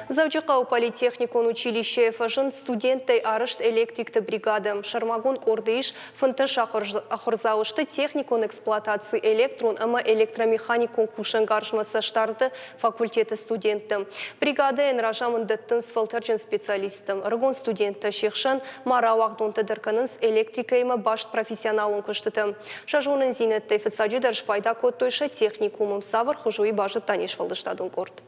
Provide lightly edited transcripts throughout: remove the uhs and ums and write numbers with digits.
Дзӕуджыхъӕуы политехникон училищейы фӕзынд студенттӕй арӕзт электрикты бригадӕ. Сӕрмагонд къорды ис 15 ахуырдзауы сты техникон эксплуатаци, электрон ӕмӕ электромеханикон кусӕнгарзмӕ цӕстдарды факультеты студенттӕ. Бригадӕйӕн разамынд дӕттынц фӕлтӕрджын специалисттӕ. Ӕрыгон студенттӕ се хсӕн ма рауагъдонтӕ дӕр кӕнынц электрикӕимӕ баст профессионалон куыстытӕ. Сӕ зонындзинӕдтӕй фыццаджыдӕр спайда кодтой сӕ техникумы. Цавӕр хуызы, уый базыдта не сфӕлдыстадон къорд.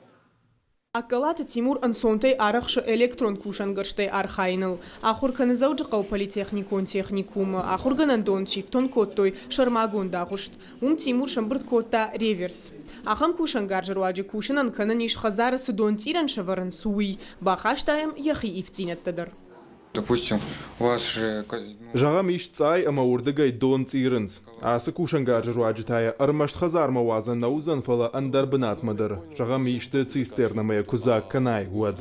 Аккалаты Тимур ӕнцонтӕй арӕхсы электрон кусӕнгӕрзтӕй архайыныл. Ахуыр кӕны Дзӕуджыхъӕуы политехникон техникумы. Ахуыргӕнӕндон сифтонг кодтой сӕрмагонд агъуыст. Уым Тимур сӕмбырд кодта реверс. Ахӕм кусӕнгарзы руаджы кусынӕн кӕнӕн ис хӕдзары цы донцъирӕн сӕвӕрынц, уый. Бахаста йӕм йӕхи ивддзинӕдтӕ дӕр. Допустим, у вас же... Зӕгъӕм, ис цъай ӕмӕ уырдыгӕй дон цъирынц. Ацы кусӕнгарзы руаджы та йӕ ӕрмӕст хӕдзармӕ уадзӕн нӕ уыдзӕн, фӕлӕ ӕндӕр бынатмӕ дӕр. Зӕгъӕм, исты цистернӕмӕ йӕ куы дзаг кӕнай, уӕд.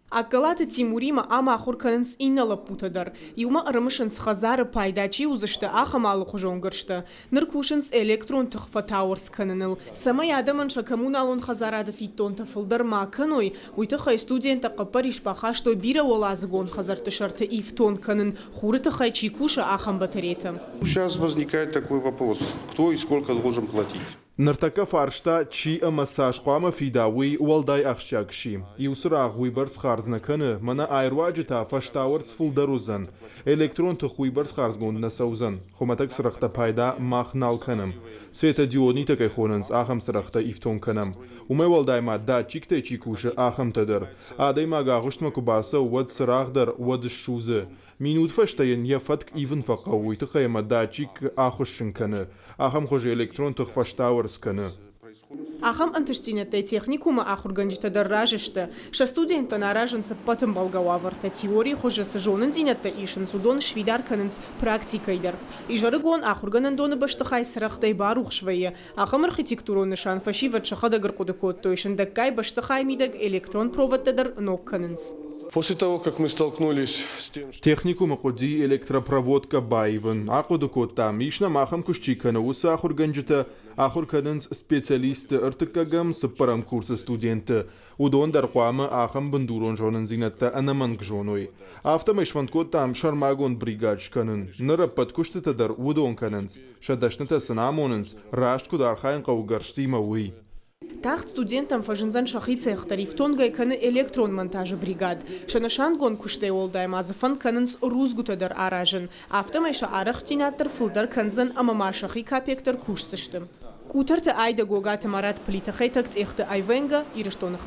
Аккалаты Тимуримӕ ам ахуыр кӕнынц иннӕ лӕппутӕ дӕр. Иумӕ ӕрымысынц, хӕдзары пайда чи уыдзысты, ахӕм алыхуызон гӕрзтӕ. Ныр кусынц электрон тых фӕтауӕрц кӕныныл. Цӕмӕй адӕмӕн сӕ коммуналон хӕдзарады фиддонтӕ фылдӕр ма кӕной, уый тыххӕй студенттӕ хъӕппӕрис бахастой бирӕуӕладзыгон хӕдзӕртты сӕрты ифтонг кӕнын, хуры тыххӕй чи кусы, ахӕм батарейтӕ. Сейчас возникает такой вопрос, кто и сколько должен платить. Ныртӕккӕ фарста, чи ӕмӕ цас хъуамӕ фида, уый уӕлдай ахсджиаг сси. Иу цырагъ уыйбӕрц хардз нӕ кӕны, мӕнӕ ай руаджы та фӕстауӕрц фылдӕр уыдзӕн. Электрон тых уыйбӕрц хардзгонд нӕ цӕудзӕн. Хуымӕтӕг цырӕгътӕ пайда мах нал кӕнӕм. Светодиоднитӕ кӕй хонынц, ахӕм цырӕгътӕ ифтонг кӕнӕм. Уымӕй уӕлдай ма датчиктӕй чи кусы, ахӕмтӕ дӕр. Адӕймаг агъуыстмӕ куы бацӕуы, уӕд цырагъ дӕр уӕд ссудзы. Минут фӕстӕ йын йӕ фӕтк ивын фӕхъӕуы, уый тыххӕй ӕмӕ датчик ахуыссын кӕны. Ахӕм хуызы электрон тых фӕстауӕрц кӕны. Ахӕм ӕнтыстдзинӕдтӕй техникумы ахуыргӕнджытӕ дӕр разы сты. Сӕ студенттӕн аразынц ӕппӕт ӕмбӕлгӕ уавӕртӕ, теорийы хуызы цы зонындзинӕдтӕ исынц, уыдон сфидар кӕнынц практикӕйы дӕр. Изӕрыгон ахуыргӕнӕндоны бӕстыхай цырӕгътӕй барухс вӕййы. Ахӕм архитектурон нысан фӕсивӕд сӕхӕдӕг ӕрхъуыды кодтой, сындӕггай бӕстыхайы мидӕг электрон проводтӕ дӕр ног кӕнынц. После того, как мы столкнулись с тем, что... Техникумы хъуыди электропроводкӕ баивын. Ахъуыды кодтам, ис нӕм ахӕм куыст чи кӕны, уыцы ахуыргӕнджытӕ ахуыр кӕнынц специалистты ӕртыккӕгӕм, цыппӕрӕм курсы студентты. Уыдон дӕр хъуамӕ ахӕм бындурон зонындзинӕдтӕ ӕнӕмӕнг зоной. Афтӕмӕй сфӕнд кодтам сӕрмагонд бригад скӕнын. Ныр ӕппӕт куыстытӕ дӕр уыдон кӕнынц. Сӕ дӕснытӕ сын амонынц, раст куыд архайын хъӕуы гӕрзтимӕ, уый. Тагъд студенттӕм фӕзындзӕн сӕхи цех дӕр, ифтонгӕй кӕны электрон монтажы бригад. Сӕ нысангонд куыстӕй уӕлдай ма дзы фӕнд кӕнынц рудзгуытӕ дӕр аразын. Афтӕмӕй сӕ арӕхстдзинад дӕр фылдӕр кӕндзӕн ӕмӕ ма сӕхи капекк дӕр кусдзысты. Къутӕрты Айда, Гогаты Марат, Плиты Хетӕг, Цъехты Айвенга, Ирыстоны хабар.